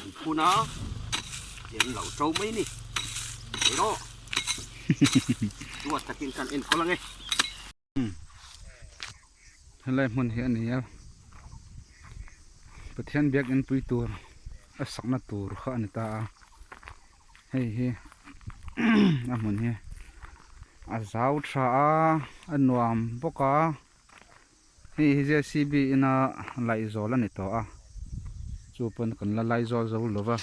An phun a, an lo to mai ni. Erawh duat takin kan enkawl ange. Helai hmun hi a ni a, Pathian biakin pui tur a sakna tur kha a ni ta a, hei hi a hmun hi a zau tha a, a nuam bawk a. Hei hi JCB ina laihzawl a ni tawh a, chu pawn kan la laizawl zo lo va,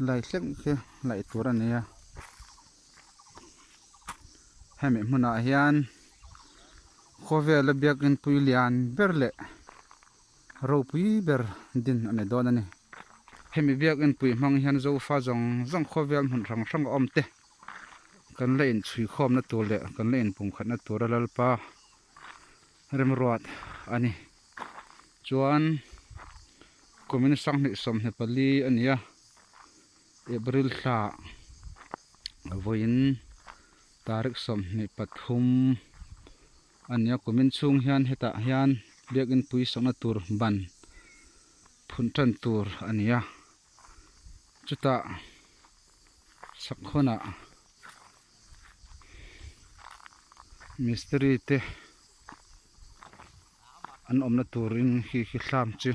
lai hlek khi laih tur a ni a, hemi hmunah hian khawvela biakin pui lian ber leh ropui ber din a ni dawn a ni. Hemi biakin pui hmang hian zofa zawng zawng khawvel hmun hrang hrang a awm te. Kan la inchhuikhawmna tur leh kan la inpumkhatna tura Lalpa remruat a ni. Chuan kumin sanghnih 24 a ni a, April thla vawiin tarik 23 a ni a, kumin chhung hian hetah hian biakin pui sawhna tur ban phun tan tur a ni a. Chutah sakhawna mistiri te an awmna turin khi khi thlam chu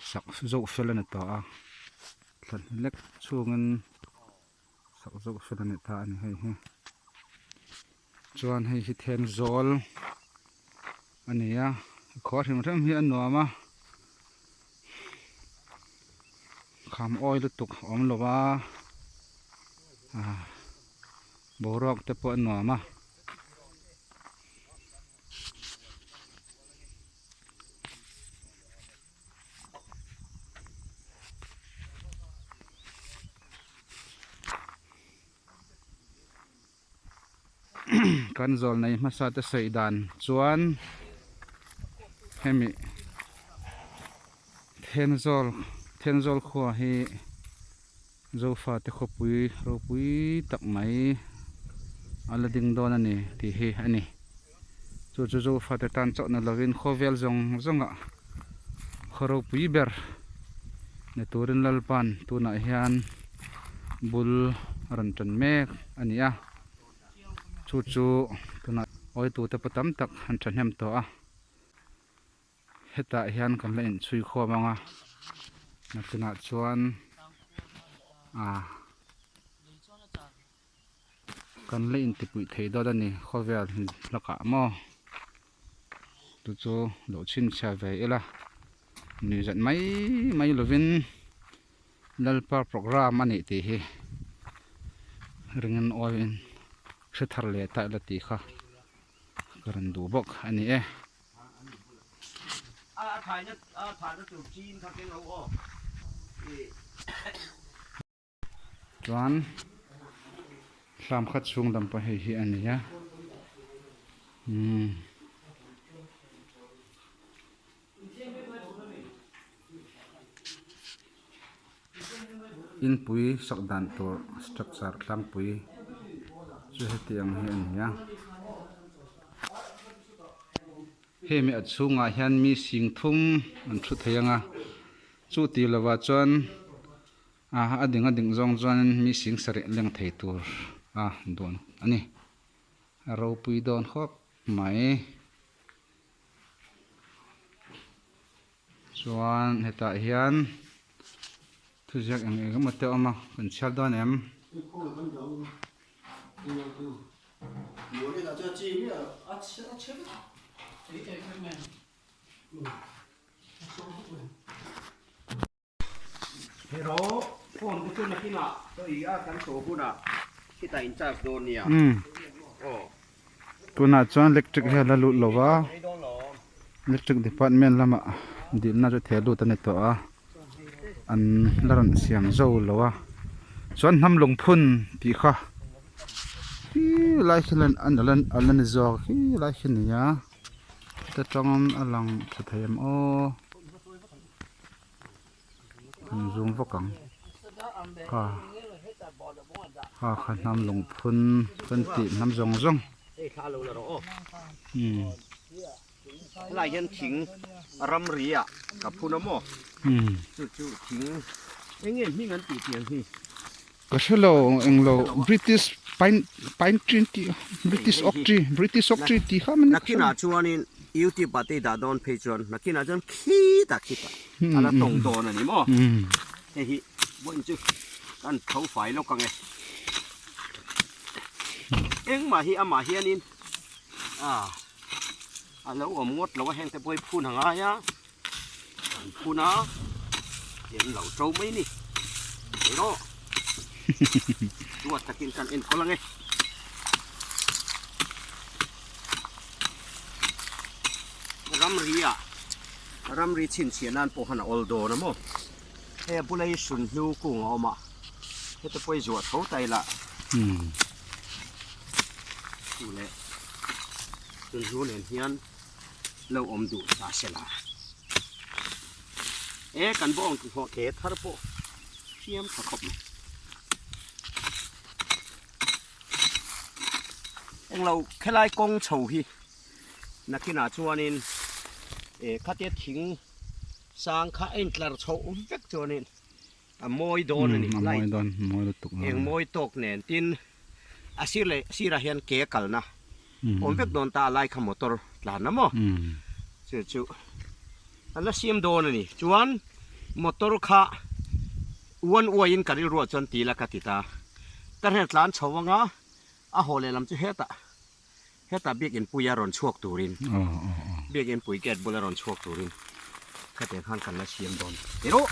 sak zawk fel a ni tawh a, thlan lek chhungin sak zawk fel a ni ta a ni hei hi. Chuan hei hi Thenzawl a ni a, khua hrim hrim hi a nuam a, kham awi lutuk a awm lo a, ah boruak te pawh a nuam a. Kan zawl nei hmasa te sawi dan chuan hemi Thenzawl Thenzawl khua hi Zofa te khawpui ropui tak mai a la ding dawn a ni tih hi a ni. Chu chu Zofa te tan chauh na lovin khawvel zawng zawng ah khaw ropui ber ni turin Lalpa'n tunah hian bul a rawn tan mek a ni a, chu chu tunah awitute pawh tam tak an thahnem tawh a, hetah hian kan la inchhui khawm ang a, nakinah chuan ah. Kan la intipuih thei dawt a ni khawvel lakah maw chu chu lo chhinchhiah ve ila nuihzat mai mai lovin Lalpa program a nih tih hi ringin awiin hre thar leh ta ila tih kha ka rawn duh bawk a ni e. Chuan hlam khat chhung lam pawh hei hi a ni a umm inpui sak dan tur structure tlangpui chu heti ang hi a ni a hemi a chhungah hian mi sing thum an thu thei ang a chu tih lovah chuan. A ding a ding zawng chuanin mi sing sarih leng thei tur a dawn a ni. A ropui dawn khawp mai. Chuan hetah hian thuziak eng eng emaw te a awm a, kan chhiar dawn em? Hero phone te chu nakinah chaw i a kan tawh hunah khitah in charge dawn nia aw. Tunah chuan electric hi a la lut lo va, electric department lamah dilna chu theh lut a ni tawh a, an la rawn siam zo lo a, chuan hnam lungphun tih kha khi lai khi a la ni zawk khi lai khi a ni a, heta tangin a lang tha thei em aw. Kan zoom vak ang kha kha kha hnam lungphun kan tih hnam zawng zawng umm Helai hian thing ramri ah ka phun a maw. Chu chu thing eng nge hming an tih tiang hi? Ka hre lo eng lo British pine pine tree tih British oak tree British oak tree tih kha mani Nakinah chuanin YouTube ah te i dah dawn phei chuan nakinah chuan khitah khitah a la tawng dawn a ni maw? Hei hi vawiin chu kan tho fai lawk ang e. Engmah hi amah hianin ah a lo awm ngawt lo a heng te pawh hi phun a ngai a. An phun a, an lo to mai ni. Hei rawh. Duat takin kan enkawl ange. Ramri ah ramri chhinchhiah nan pawh khan a awl dawn a maw. Hei a bula hi sunhlu kung a awm a, heta pawh hi zuah tho ta ila. Chu leh sunhlu nen hian. lo awm duh ta se la. E kan bawng hlawh ke thar pawh hriam tha khawp mai. Englo khelai kawng chho hi nakinah chuanin e khatia thing sang kha a intlar chho vek chuanin a mawi dawn a ni. A mawi dawn, a mawi lutuk. Eng mawi tawk nen tin a sir leh sirah hian ke a kalna awm vek dawn ta a lai kha motor tlan a maw chu chu an la siam dawn a ni. Chuan motor kha one way in ka rilruah chuan ti ila ka ti ta. Ka hre tlan chho anga a haw lehlam chu hetah Hetah biakinn pui a rawn chhuak turin biakinn pui gate bula rawn chhuak turin khatiang khan kan la siam dawn erawh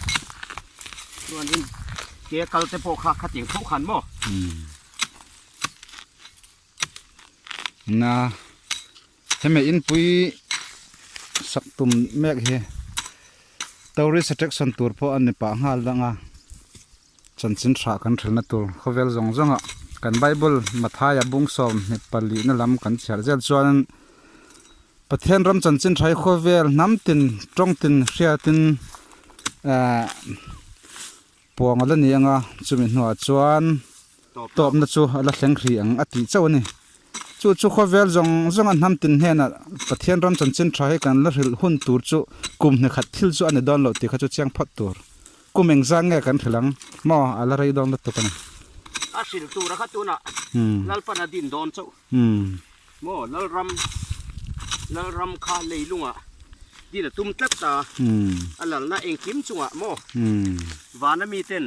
chuanin ke kal te pawh kha khatiang tho khan maw. Na hemi inpui sak tum mek hi tourist attraction tur pawh a ni pah nghal dang a. Chanchin tha kan thelna tur khawvel zawng zawngah kan Bible Mathaia bung 24 na lam kan chhiar zel chuan Pathian ram chanchin tha hi khawvel hnam tin tawng tin hriatin ehh puang a la ni ang a chumi hnuah chuan tawpna chu a la thleng hrih ang a tih chauh a ni. Chu chu khawvel zawng zawnga hnam tin hnenah Pathian ram chanchin tha hi kan la hrilh hun tur chu kum hnikhat thil chu a ni dawn loh tih kha chu chiang phawt tur. Kum engzah nge kan hrilh ang maw a la rei dawn lutuk a ni. A hrilh tur a kha tunah Lalpan a din dawn chauh maw Lalram Lalram kha leilungah din a tum tlat ta a lalna engkim chungah maw vana miten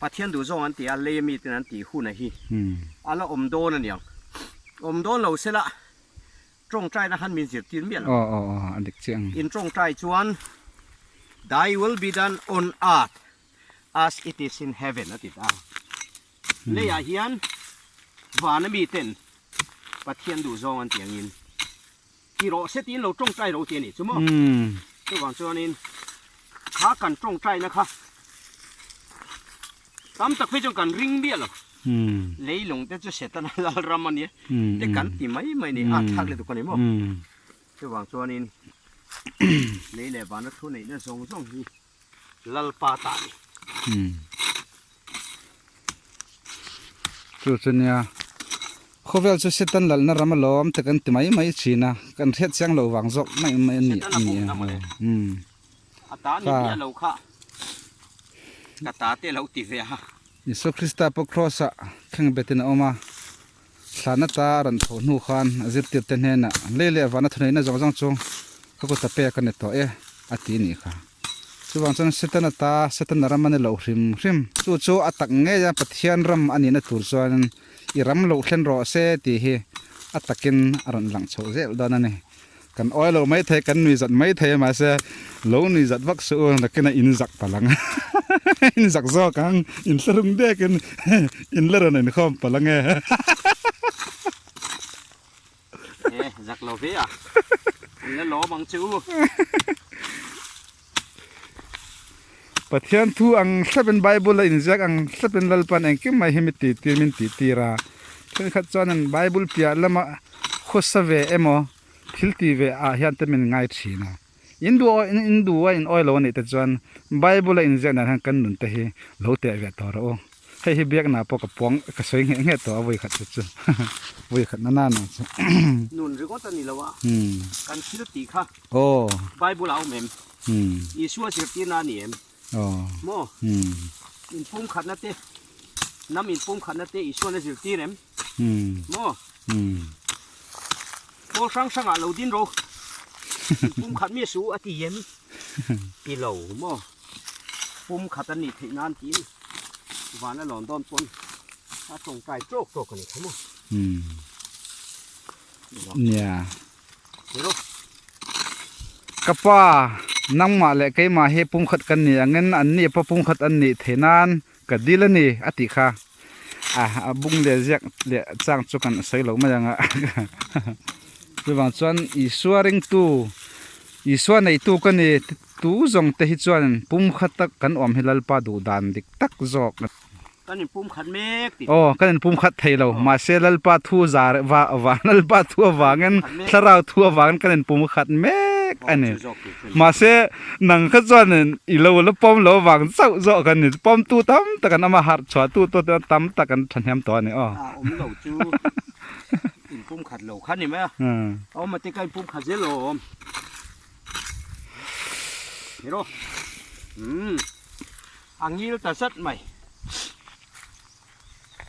Pathian duh zawng an ti a, lei a miten an tih hun a hi a la awm dawn a niang. Awm dawn lo sela tawngtaina khan min zirtir miah lo. Aw aw a dik chiah ang. In tawngtai chuan Thy will be done on earth as it is in heaven a ti ta. Leiah hian vana miten Pathian duh zawng an ti angin Ti rawh se tiin lo tawngtai ro ti a nih chu maw? Chuvang chuanin kha kan tawngtaina kha tam tak phei chuan kan ring miah lo. Leilung te chu Setana lalram a nia te kan ti mai mai ni a thlak leh tuk a ni maw? Chuvang chuanin lei leh vana thu neihna zawng zawng hi Lalpa ta a ni. Chu chu nia khawvel chu Satan lalna ram alawm te kan ti mai mai thin a, kan hriat chiang lo vang zawk mai mai a ni a ni a. A ta ni miah lo kha ka ta te lo ti ve a. Isua Krista pawh Kraws ah thleng betin a awm a, Thlahna ta a rawn tho hnu khan a zirtirte hnenah, Lei leh vana thuneihna zawng zawng chu ka kuta pek a ni tawh e, a ti nih kha. Chuvang chuan Setana ta, Setana ram a ni loh hrim hrim. Chu chu a tak ngei a, Pathian ram a nihna tur chuan i ram loh thlen rawh se tih hi a takin a rawn lang chhoh zel dawn a ni. Kan awi lo mai thei, kan nui zat mai thei a, mahse lo nui zat vak suh u, nakin a in zak palh ang, in zak zawk ang, in hlarung dekin in la rawn inkhawm palh ang e. E, zak lo ve a, in la lawm ang che u. Pathian thu ang thlapin Bible a inziak ang thlapin Lalpan engkim mai hi mi tihtir min tihtir a, thenkhat chuan an Bible piah lama khawsa ve emaw thil ti ve ah hian te min ngai thin a, in duh in in duh a in awi lo anih te chuan Bible a inziak dan hian kan nun te hi lo teh ve tawh rawh u, hei hi biakna pawh ka puang ka sawi ngheh ngheh tawh a vawikhat chu chu vawikhat na nana chu. Nun ringawt a ni lo a, kan thil tih kha Bible ah a awm em? Isua zirtirna a ni em? Maw? Inpumkhatna te, hnam inpumkhatna te Isuan a zirtir em? Maw? Pawl hrang hrangah lo din ro. Inpumkhat mi a su a ti em? Ti lo maw? Pumkhat an nih theih nan tiin van a lawn dawn pawn a tawngtai tawk tawk a ni kha maw? Nia. Ka pa, nangmah leh keimah hi pumkhat kan ni angin anni pawh pumkhat an nih theih nan ka dil a ni a tih kha. A bung leh ziak leh chang chu kan sawi loh mai ang a. Chuvang chuan Isua ringtu, Isua neitu ka ni tu zawng te hi chuan pumkhat tak kan awm hi Lalpa duh dan dik tak zawk. Kan inpum khat mek tih. Aw, kan inpum khat thei lo. Mahse Lalpa thu zar va va Lalpa thu avangin thlarau thu avangin kan inpum khat mek a ni. Mahse nang kha chuanin i lo la pawm lo avang chauh zawh kan ni. Pawmtu tam tak an awm a, harh chhuahtu te tam tak an thahnem tawh a ni aw. A awm lo chu inpum khat lo kha ni mai a. A awm ate ka inpum khat zel awm. Hero. Umm. A ngil ta zat mai.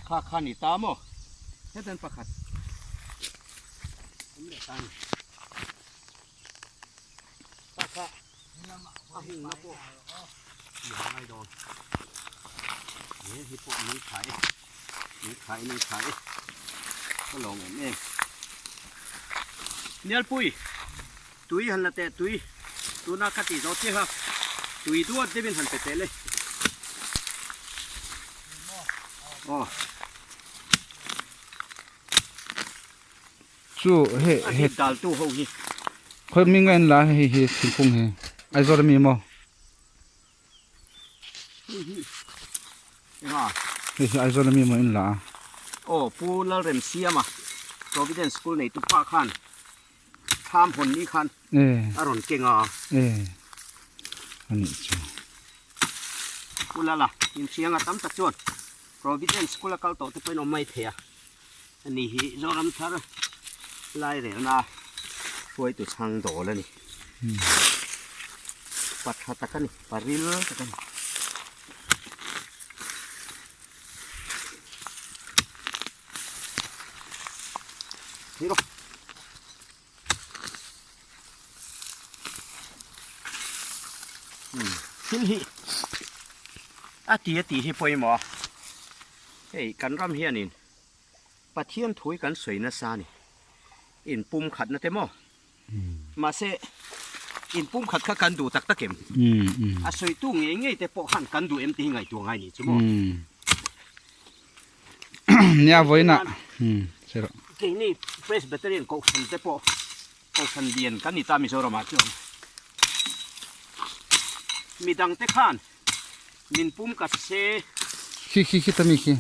Kha kha ni ta maw? Hetan pakhat awm leh ta a ni. Kha kha a hungna pawh tih a ngai dawn. He hi pawh nung tha e, nung tha e, nung tha e. Ka lawm em em. Nialpui. Tui han la teh tui tuna ka tih zawh chiah a, tui duat deuhin han pe teh le. Aw. Chu he he dal tu ho hi. Khoi mi ngai la hei hi thingkung hi Aizawl ami maw? Hei hi Aizawl ami maw in la a? Aw Pu Lalremsiama Providence School neitu pa khan Thlam hawn ni khan a rawn keng a. A nih chu. Pu Lala, inhrianga tam tak chuan Providence School a kal tawh te pawhin awm mai thei a. Ani hi Zoram thar lairelna hruaitu chhang dawl a ni. Pa tha tak a ni, pa ril tak a ni. Thil hi a ti a tih hi pawimawh a, hei kan ram hianin Pathian thu hi kan sawi nasa a ni, inpumkhatna te maw? Mahse inpumkhat kha kan duh tak tak em? A sawitu ngei ngei te pawh khan kan duh em tih hi ngaihtuah ngai nih chu maw? Nia vawiinah Keini Presbyterian Kohhran te pawh Kohhran lian kan ni ta Mizoramah chuan midang te khan min pum kat se. Khi khi khi ta mi khi.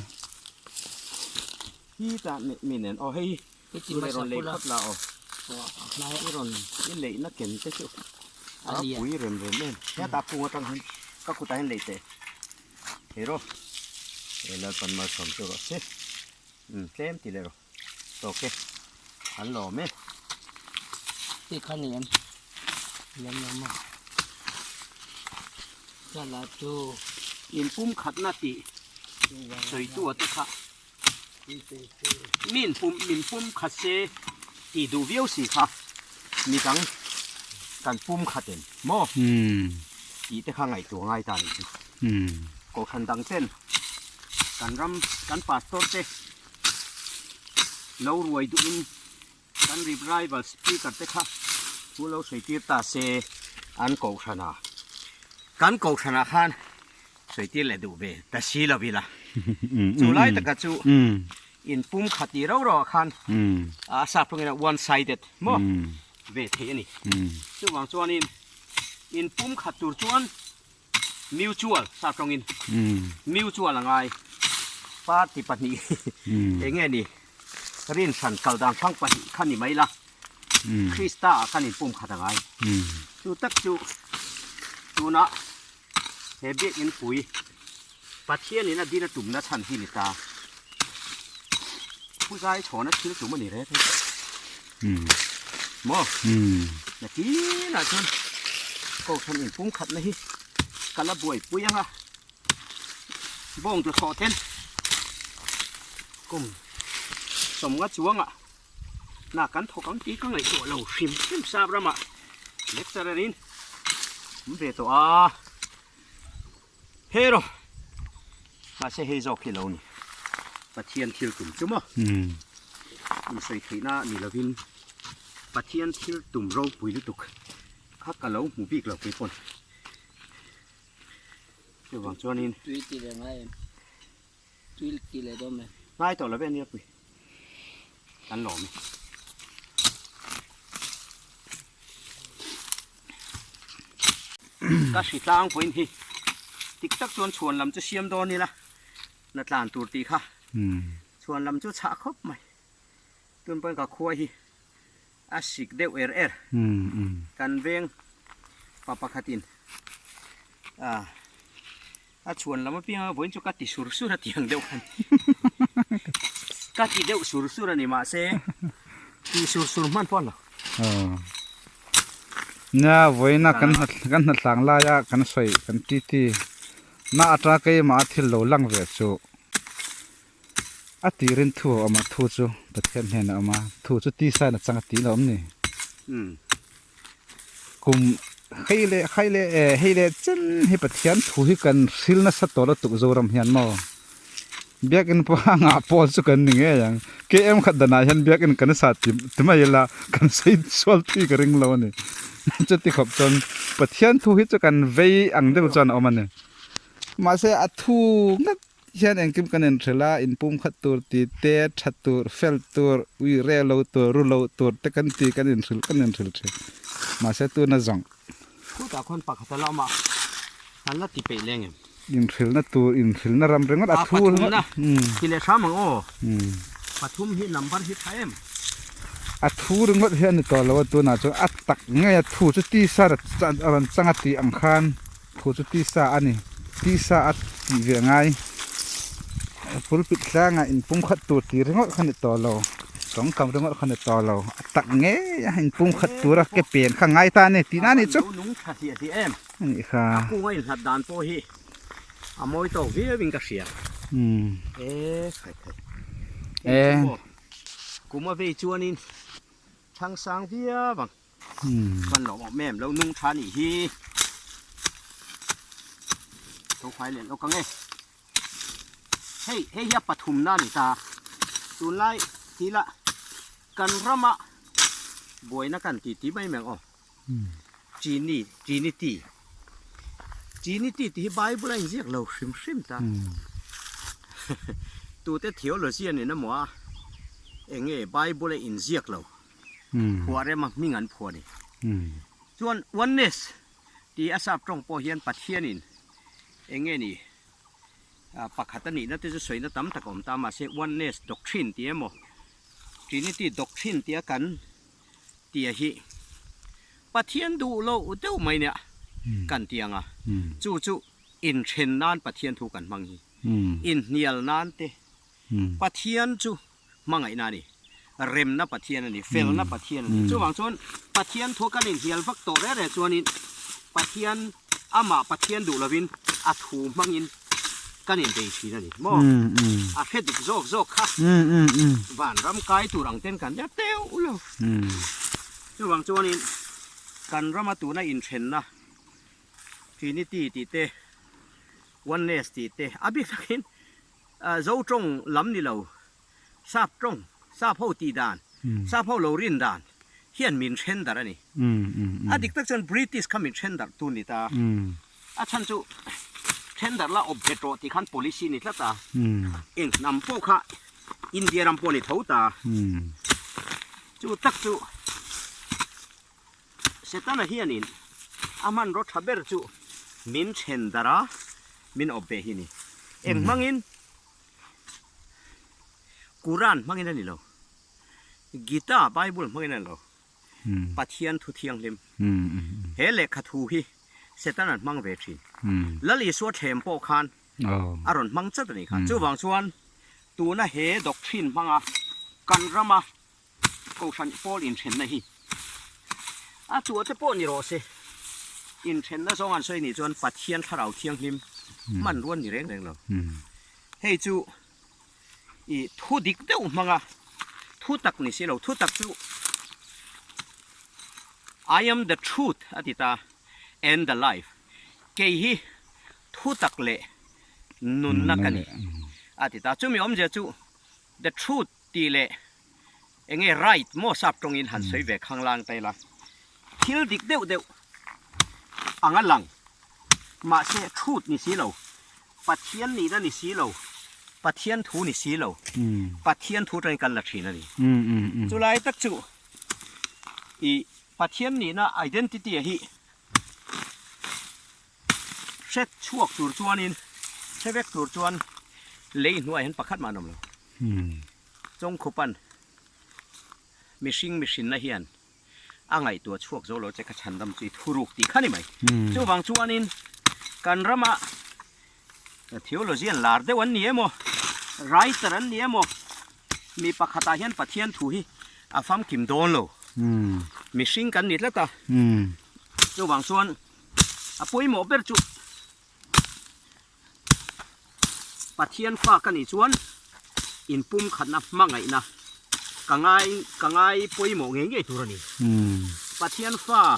Hi ta mi nen aw hei i rawn lei phawt la aw i rawn i leihna ken te chu a pui rem rem em heta kung atang hian ka kutah hian lei teh. Hero he Lalpan malsawm chu rawh se umm tlem ti leh rawh tawk e an lawm e. Ti kha ni em lem lo maw ka la chu. In pum khatna tih sawi tu a te kha min pum min pum khat se tih duh viau si kha midang kan pum khat em maw tih te kha ngaihtuah ngai ta nih chu. Kohhran dang ten kan ram kan pastor te lo ruai duhin kan revival speaker te kha thu lo sawi tir ta se an kohhran a kan kohhran ah khan sawi tir leh duh ve ta si lo ila chu lai taka chu in pum khat tih rau rau ah khan a sap tawngin a one sided maw ve thei a ni chuvang chuanin in pum khat tur chuan Mutual sap tawngin mutual a ngai party pahnih eng nge ni rinhran kal dan hrang pahnih kha ni mai la Krista ah khan inpum khat a ngai chu tak chu tuna he biakinn pui Pathian in a din a tumna chhan hi ni ta Phuzai chhawna thil tum a ni reng maw nakinah chuan. Kohhran inpumkhatna hi ka la buaipui ang a, bawng tlu thawh ten kum sawmnga chuangah hna kan thawk ang tih ka ngaihtuah lo hrim hrim sap ramah lecturer in awm ve tawh a, hero mahse hei zawk hi lo ni Pathian thil tum chu maw insawi theihna ni lovin Pathian thil tum ropui lutuk kha ka lo hmu bik lo kei pawn chuvang chuanin Tui ti leh ngai em? Tui ti leh dawn em? Ngai tawh lo ve ania pui kan lawm e. Ka hri tlang pawhin hi tik tak chuan chhuan lam chu siam dawn ila na tlan tur tih kha chhuan lam chu chhah khawp mai tun pawhin ka khua hi a sik deuh er er kan veng pa pakhatin ah a chhuan lam apianga vawiin chu ka ti sur sur a ti ang deuh khan ka ti deuh sur sur a ni mahse ti sur sur hman pawh a ni lo. Nia vawiina kan kan hnatlang laia kan sawi kan titi na atanga keimah a thil lo lang ve chu a tirin thu a awm a thu chu Pathian hnenah a awm a thu chu tisa in a chang a tih lo awm ni. Kum hei leh hei leh eh hei leh chen hi Pathian thu hi kan hril nasa tawh lutuk Zoram hian maw Biakin pawh a ngah pawl chu kan ni ngei ang KM khat danah hian Biakin kan sa ti ti mai ila kan sawi sual thui ka ring lo a ni chuti khawp chuan Pathian thu hi chu kan vei ang deuh chuan a awm a ni mahse a thu nghet Hian engkim kan inhrilh a, inpum khat tur ti te, tha tur, fel tur, ui re lo tur, ru lo tur te kan ti kan inhrilh kan inhrilh thin. Mahse tuna zawng. Khutah khawn pakhat a la awm a, an la ti peih leng em? Inhrilhna tur, inhrilhna ram ringawt a thu ringawt. A pathumna ti leh hram ang aw. Pathum hi number hi tha em? A thu ringawt hi a ni tawh lo a, tunah chuan a tak ngei a thu chu tisa a rawn chang a tih ang khan. Thu chu tisa a ni. Tisa a tih ve ngai. Pulpit tlangah inpumkhat tur tih ringawt kha ni tawh lo. Tawngkam ringawt kha ni tawh lo. A tak ngei a inpumkhat tura ke pen kha ngai ta a ni tihna a nih chu. A nung tha hliah hliah em. A nih kha. A kunga inhlat dan pawh hi a mawi tawk viau in ka hria. E khai khai. E. Kum a vei chuanin thlang sang viau ang. Hman loh awm em lo nung tha nih hi tho fai leh lawk ang e hei hei hi a pathum na a ni ta tunlai thila kan rama buaina kan ti ti mai mai ang aw chini chini tea chini tea tih hi bible a inziak lo hrim hrim ta tute theology a ni na maw a eng nge bible a inziak lo. Phuah rema hming an phuah a ni. Chuan oneness tih a sap tawng pawh hian Pathianin eng nge ni pakhat a nihna te chu sawina tam tak a awm ta mahse oneness doctrine tih emaw Trinity doctrine tia kan tia hi Pathian duh loh deuh mai nia kan ti ang a, chu chu inthen nan Pathian thu kan hmang hi inhnial nan te Pathian chu hmangaihna a ni. Remna Pathian a ni, felna Pathian a ni. Chuvang chuan Pathian thu kan inhnial vak tawh reh reh chuanin Pathian amah Pathian duh lovin a thu hmangin kan inbei thin a ni maw? A hre dik zawk zawk kha vanram kai tur ang ten kan ner teuh lo. Chuvang chuanin kan rama tuna inthenna Trinity tih te, Oneness tih te a bik takin Zo tawng lam ni lo, sap tawng, sap ho tih dan, sap ho lo rin dan hian min then darh a ni. A dik tak chuan British kha min then darh tu ni ta. A chhan chu then darh la awp bet rawh tih khan policy ni tlat a. Eng hnam pawh kha India ram pawh ni tho ta. Chu tak chu Setana hianin a hmanraw tha ber chu min then darh a, min awp ve hi a ni. Eng hmangin? Quran hmangin a ni lo. Gita, Bible hmangin a ni lo. Pathian thu thianghlim. He lehkha thu hi Setana'n hmang ve thin. Lal Isua thlem pawh khan a rawn hmang chat a nih kha. Chuvang chuan tuna he doctrine hmanga kan rama Kohhran pawl inthenna hi a chhuah te pawh ni rawh se. Inthenna zawng an sawi nih chuan Pathian Thlarau Thianghlim hmanrua ni reng reng lo. Hei chu i thu dik deuh hmanga thu tak ni si lo, thu tak chu I am the truth a ti ta and the life, kei hi thu tak leh nunna ka ni a ti ta. Chumi awmzia chu the truth tih leh enge right maw sap tawngin han sawi ve khanglang ta ila, thil dik deuh deuh anga lang mahse truth ni si lo, Pathian nihna ni si lo, Pathian thu ni si lo, Pathian thu atangin kan la thin a ni. Chulai tak chu i Pathian nihna identity a hi hret chhuak tur chuanin hre vek tur chuan lei hnuaiah hian pakhat mah an awm lo. Chawngkhupan mihring mihrinna hian a ngaihtuah chhuak zo lo che kha chhandam chu i thuruk tih kha ni mai. Chuvang chuanin kan rama theology an lar deuh an ni emaw, writer an ni emaw, mi pakhatah hian Pathian thu hi a famkim dawn lo. Mihring kan ni tlat a. Chuvang chuan a pawimawh ber chu Pathian fa ka nih chuan inpumkhatna hmangaihna ka ngai ka ngai pawimawh ngei ngei tur a ni. Pathian fa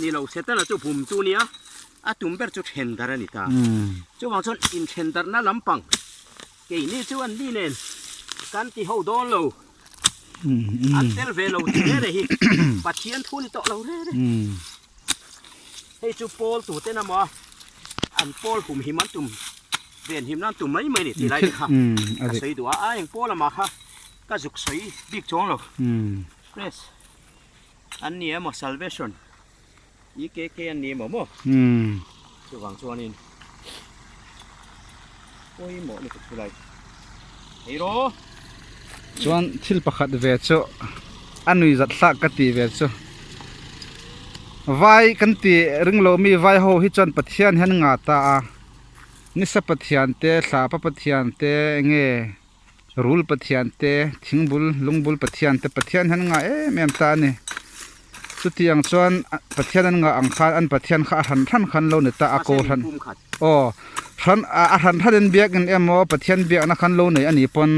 ni lo Setana chu bum chu nia a tum ber chu then darh a ni ta. Chuvang chuan inthen darhna lampang keini chu an ni nen kan ti ho dawn lo. An tel ve lo tih rere hi Pathian thu ni tawh lo rere. Hei chu pawl tu ten amaw an pawl hum him an tum ven him nan tum mai mai ni tih lai te kha ka sawi duh a, a eng pawl amah kha ka zuk sawi bik chuang lo. Press an ni emaw salvation EKK an ni emaw maw chuvang chuanin pawimawh lutuk chu lai hei rawh. Chuan thil pakhat ve chu a nui zat hlak ka tih ve chu vai kan tih ring lo mi vai ho hi chuan Pathian hian nga ta a nisa Pathian te thlapa Pathian te enge rul Pathian te thingbul lungbul Pathian te Pathian hian nga em em ta a ni chutiang chuan Pathian an ngah ang khan an Pathian kha a hran hran khan lo ni ta a ko hran aw hran a hran hran in biakin emaw Pathian biakna khan lo nei a nih pawn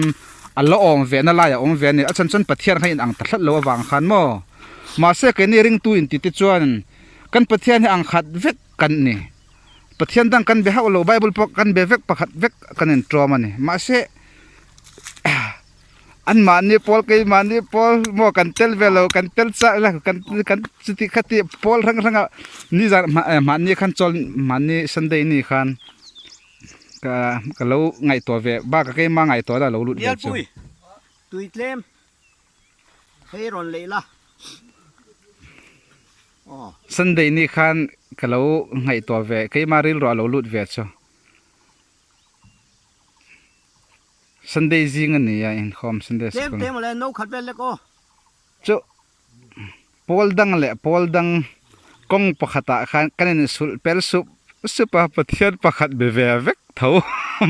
a la awm ve na lai a awm ve a ni a chhan chuan Pathian kha in ang ta hlat lo avang khan maw mahse keini ringtu in tih te chuan kan Pathian hi ang khat vek kan ni Pathian dang kan be hauh lo Bible pawh kan be vek pakhat vek kan in tawm a ni mahse An mahni pawl keimahni pawl maw kan tel ve lo kan tel chah la kan kan chuti khati pawl hrang hrang ah nizan mahni khan chawl mahni sunday ni khan ka ka lo ngaihtuah ve bakah keimah ngaihtuah na lo lut ve chu. Bialpui tui tlem hei rawn lei la aw. Sunday ni khan ka lo ngaihtuah ve keimah rilru ah lo lut ve chu. Sunday zing a ni a inkhawm Sunday Tlem sikul. tlem awle no khat vel lek aw. Chu pawl dang leh pawl dang kawng pakhatah khan kan insulh pel sup sup a Pathian pakhat be ve vek tho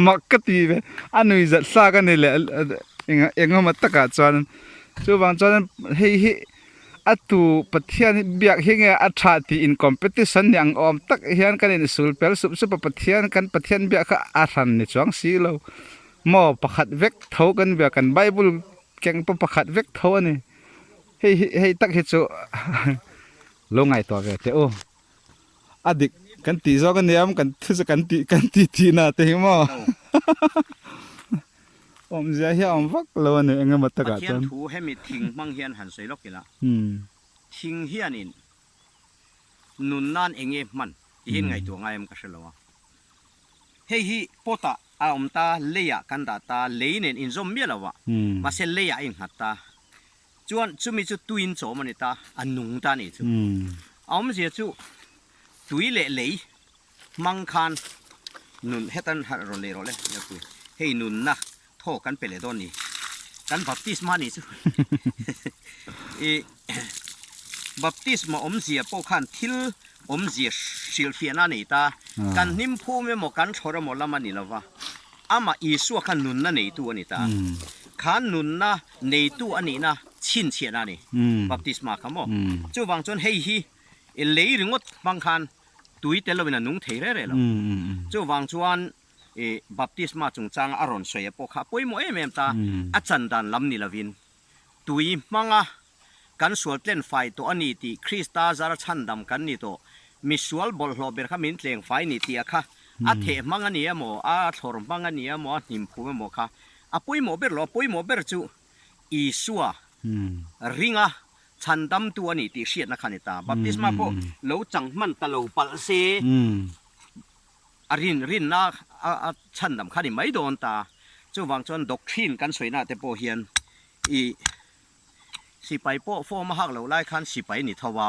mak ka ti ve a nui zat hlak a ni leh engemaw takah chuan chuvang chuan hei hi A tu Pathian hi biak hi nge a tha tih in competition ni ang awm tak hian kan in sul pel sup sup a Pathian kan Pathian biak kha a hran ni chuang si lo maw pakhat vek tho kan biak kan bible keng pawh pakhat vek tho a ni hei hi hei tak hi chu lo ngaihtuah ve teh u a dik kan tih zawk a niam kan thu chu kan tih kan tih tihna te hi maw. Awmzia hi a awm vak lo a ni eng emaw takah Pathian chuan. thu hemi thing hmang hian han sawi lawk ila, thing hianin nun nan eng nge hman tih hian ngaihtuah ngai em ka hre lo a. Hei hi pot ah a awm ta, lei ah kan dah ta, lei nen inzawm miah lo a, mahse lei ah a innghat ta. Chuan chumi chu tuiin chawm a ni ta, a nung ta a nih chu. A awmzia chu tui leh lei Hmang khan nun hetan harh rawn leh rawh le Ngelpui. Hei nunna thaw kan pe leh dawn ni. Kan baptisma ni chu i baptisma awmzia pawh khan thil awmzia hrilhfiahna a nei ta. Kan hnim phum emaw kan thlawr emaw lam a ni lova, amah Isua kha nunna neitu a ni ta. Khan nunna neitu a nihna chhinchhiahna a ni baptisma kha maw. Chuvang chuan hei hi. I lei ringawt hmang khan tui tel lovin a nung thei reh reh lo. Chuvang chuan i baptisma chungchanga a rawn sawi a pawh kha a pawimawh em em ta. A chan dan lam ni lovin tui hmanga kan sual tlen fai tawh a ni tih Krista zara chhandam kan ni tawh. Misual bawlhhlawh ber kha min tleng fai ni tih a kha a theh hmang a ni emaw, a thlawr hmang a ni emaw, a hnim phum emaw kha a pawimawh ber lo. A pawimawh ber chu Isua ringa chhandamtu a ni tih hriatna kha a ni ta. Baptisma pawh lo chang hman ta lo palh se a rin rinna a chhandam kha a ni mai dawn ta. Chuvang chuan doctrine kan sawina te pawh hian i sipai pawh form a hak loh lai khan sipai ni tho a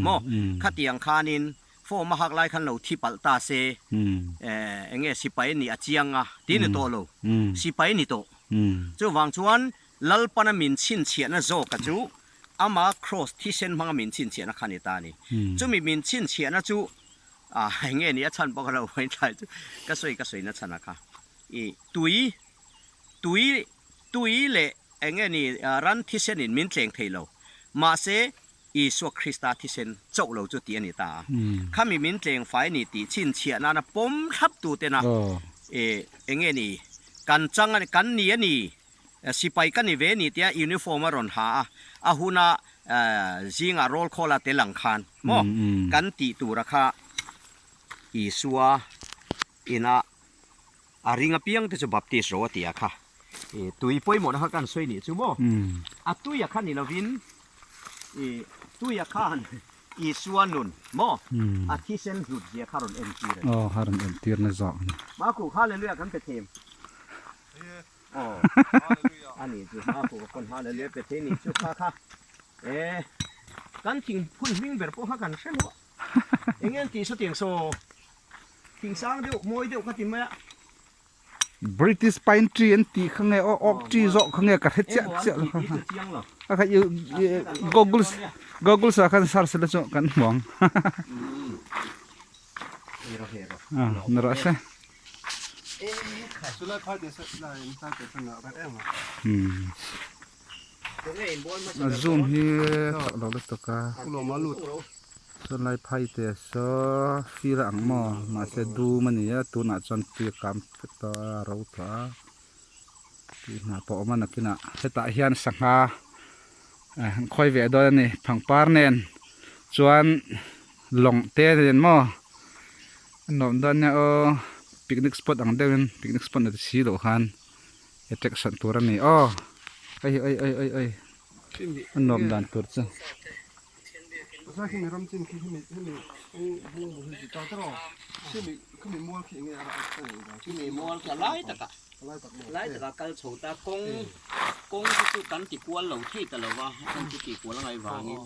maw? Khatiang khanin form a hak lai khan lo thi palh ta se eng nge sipai nih a chiang a tih ni tawh lo. Sipai ni tawh. Chuvang chuan Lalpana min chhinchhiahna zawka chu ama kraws thisen hmanga min chhinchhiahna kha ni ta a ni. Chumi min chhinchhiahna chu eng nge ni a chhan pawh ka lo vawi thlai chu ka sawi ka sawi na chhan a kha. I tui tui tui leh eng nge ni ran thisen in min tleng thei lo. Mahse Isua Krista thisen chauh lo chu tih a ni ta a. Khami min tleng fai ni tih chhinchhiah nana pawm thlap tu tena eng nge ni kan chang a kan ni a ni sipai ka ni ve ni tia uniform a rawn ha a, a huna zingah roll call a tel ang khan maw kan tih tura kha Isua ina a ring apiang te chu Baptist ro a ti a kha. I tui pawimawhna kha kan sawi nih chu maw? A tuia kha ni lovin i tuia khan Isua nun maw a thisen hlut zia kha rawn entir a ni. Aw, a rawn entir na zawk a ni. Maku, Hallelujah kan pe thei em? Aw, a ni chu Maku ka pawn Hallelujah pe thei nih chu kha kha. E, kan thing phun hming ber pawh kha kan hre lo a. Eng nge an tih saw tiang saw? Thing sang deuh, mawi deuh ka ti mai a. British pine tree an tih kha nge aw oak tree zawk kha nge ka hre chiah chiah lo kha kha google google sa khan search la chu kan hmu ang na rawh se a zoom hi tak lo lutuk a. Sawnlai phai te saw fir a ang maw mahse dum a ni a tunah chuan tui a kam vek tawh a a ro tawh a tui hna pawh a awm a nakinah hetah hian sangha an khawi ve dawn a ni pangpar nen chuan lawng te nen maw a nuam dawn nia aw picnic spot ang deuhin picnic spot na ti si loh khan attraction tur a ni aw hei hi oi oi oi oi a nuam dan tur chu. Lai takah kal chho ta kawng kawng te chu kan ti kual lo thei ta lo va, kan chu ti kual a ngaih vangin.